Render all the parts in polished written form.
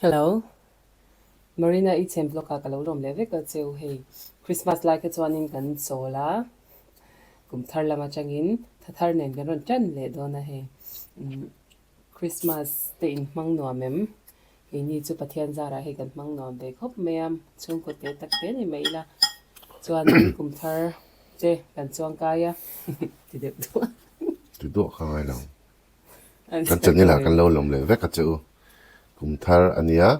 Hello. Marina i chen vlog ah ka lo lawm leh vek a cheu hei. Christmas lai kha chuanin kan chawl a, kum thar lam atangin tha thar nen kan rawn tan leh dawn a hei. Christmas te in hmang nuam em? Keini chu Pathian zarah hei kan hmang nuam ve khawp mai a, chhungkaw te tak te ni mai ila. Chuanin kum thar te kan chuangkai a ti deuh duah. Ti duah kha ngai lo. Kan channel ah kan lo lawm leh vek a che u. Kum thar a nia,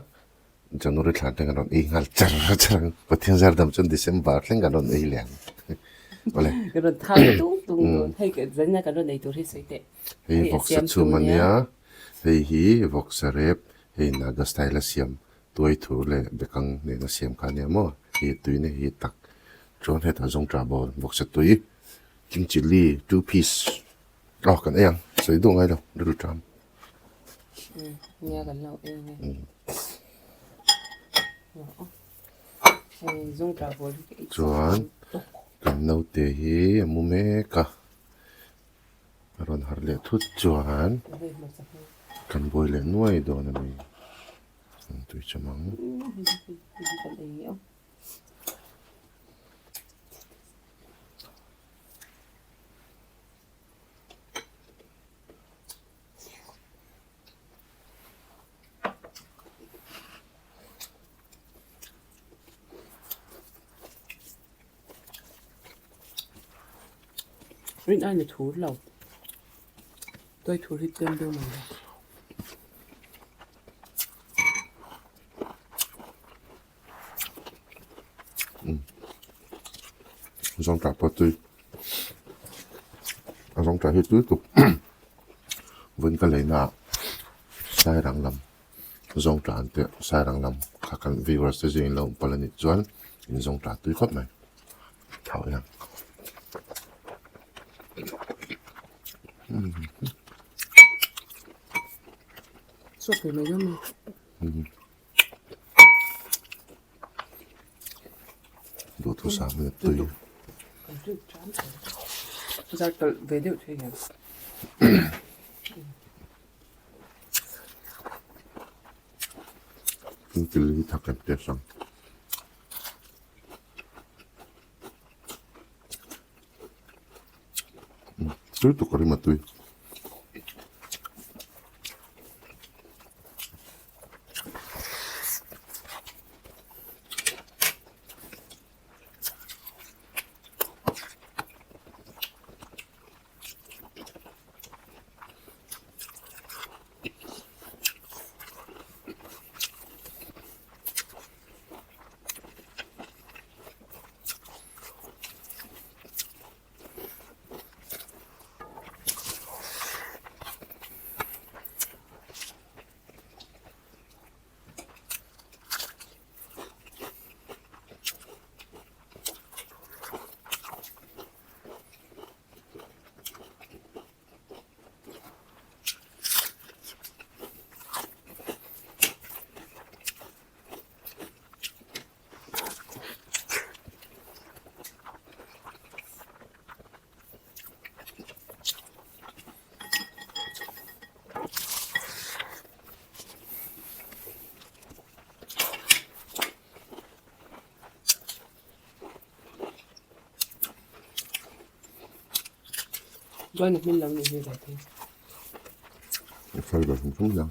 January thla thleng kan rawn ei nghal char char ang. Pathian zar dam chuan December thleng kan rawn ei leh ang. Awle. Kan rawn thak tung tung dawn. Hei zanina kan rawn ei tur hi sawi teh. Hei vawksa chhum a nia, hei hi vawksa rep, hei Naga style a siam tuai thur leh bekang nena siam kha a nia maw. Hei tuina hi tak chuan hetah zawngṭah bawl vawksa tui, king chilli two piece. Aw kan ei ang, sawi duh ngai lo, rilru ṭam. Nia kan lo ei ang e. Hei zungṭah bawl hi ka ei chak. Chuan kan naute hi a mu mek a, a rawn harh leh thut chuan kan buai leh nuai dawn a ni. Tui cham ang. Kan ei ang. Rin aina thur lo. Tuai thur hi tlem deuh mai lo. Zawngṭah pawh tui a zawngṭah hi tui tuk vawiin ka leina ah sairang lam zawngṭah an tih sairang lam kha kan viewers te zingin lo awm palh a nih chuan in zawngṭah tui khawp mai thau hian. Duhthusam in a tui. Zar tawlh ve deuh thei hian. Thil hi thak em test ang. Tui tuk a rim a tui. Chuan a hmin lo nih hi ve thei. A fiber hrim hrim hian.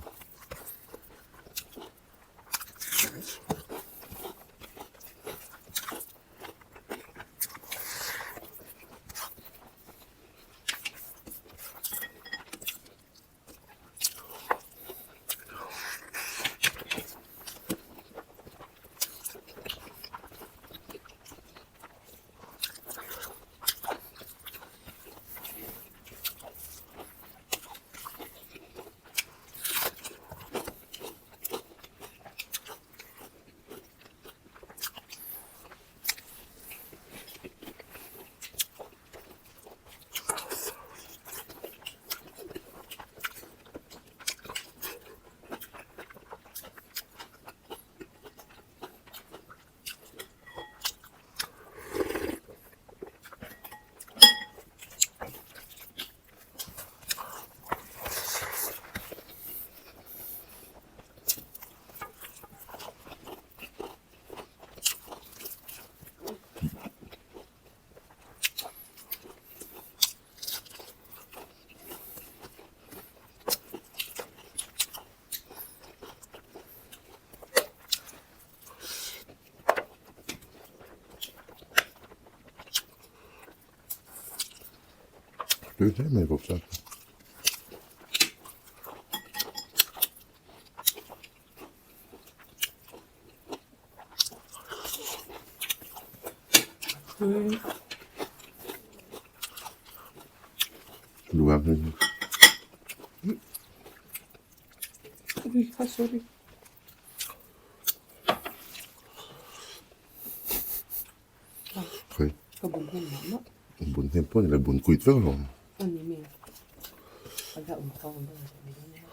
Tui hle mai bawk chuan. Luam hi. Ui, ha sorry. Khoi. Ka bun hnem mah mah. Bun hnem pawh ni lo bun kuit vek alawm. A ni mi. A la awm khawng dawn a ni dawn nia.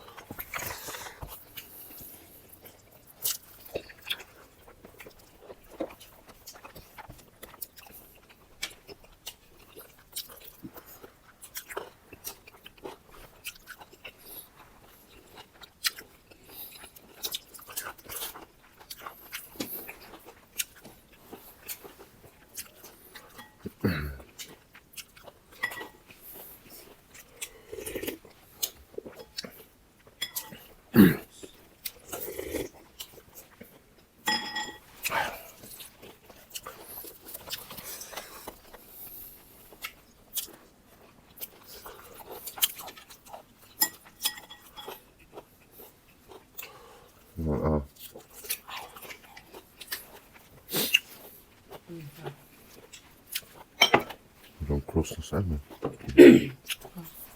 Rawn cross nasa em em.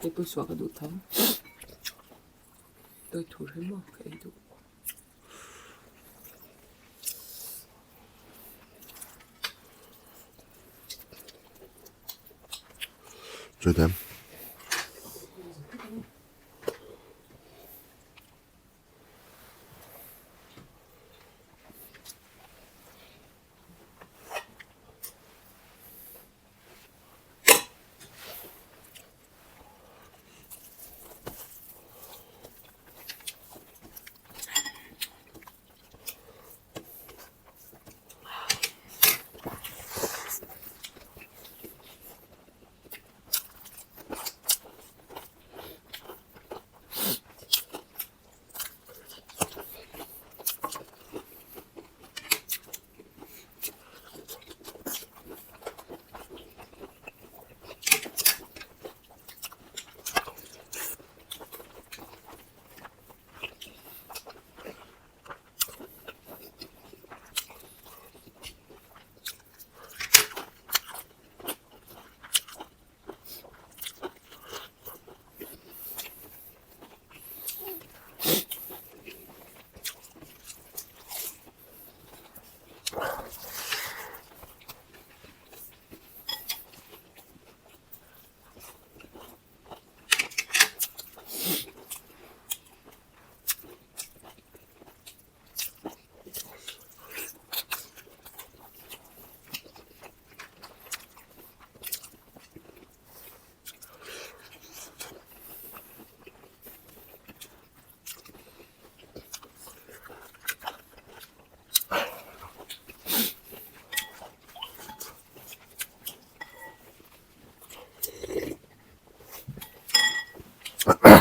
Keipawh suah ka duh tho. Tawi thur hi maw ka ei duh. Chawi them.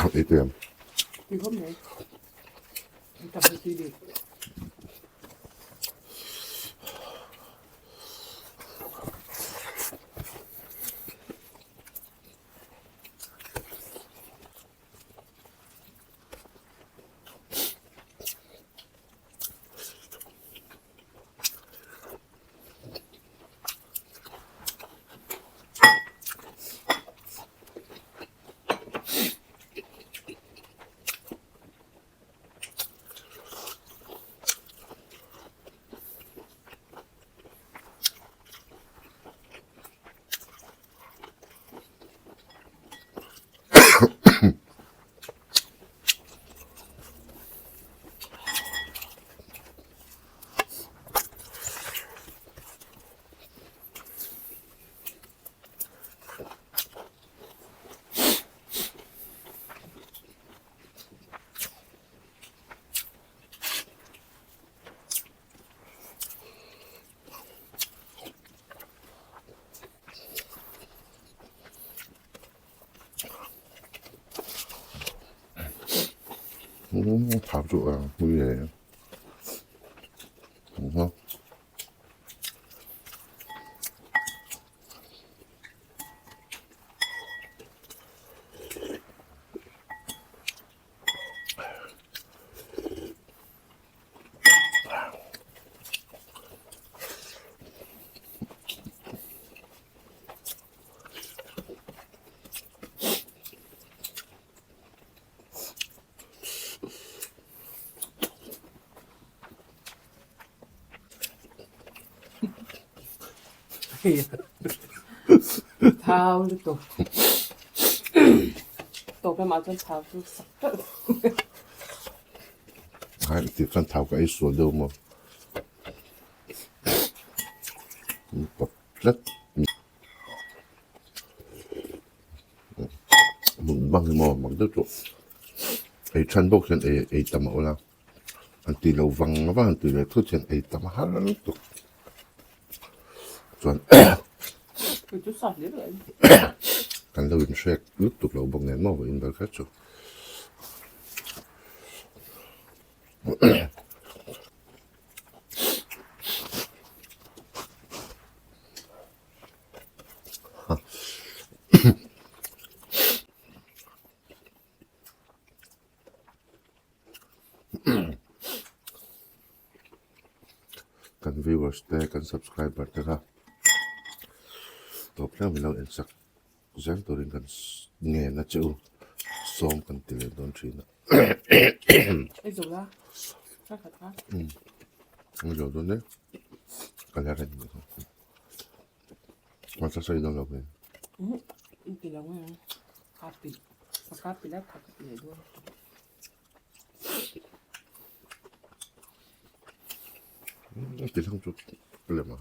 Ei tui ang. Tui khawp mai. Tam hi tui bik. Thap chu a hmui leh ang. Thau lutuk. Tawp lamah chuan thau chu sak ṭalh. Hai ti khan thau ka ei sual deuh maw. Pap tlat. Mukbang hi maw mak deuh chu ei than bawk hian ei ei tam a awlh a an tih loh vang vang an tih leh thut hian ei tam a har lutuk chuan kan lo inhrek lutuk lo bawk nen maw in ber kher chu. Kan viewers te kan subscriber te kha tawp hleuh milo en sak zel turin kan ngen a che u sawm kan ti leh dawn thin a. Ei zo dawn e ka la reng. Hmarcha sawi dawn lo ve. I ti lo nge ka pi ka pi la tha ka ti leh dawn. Ti thlang chu lem a.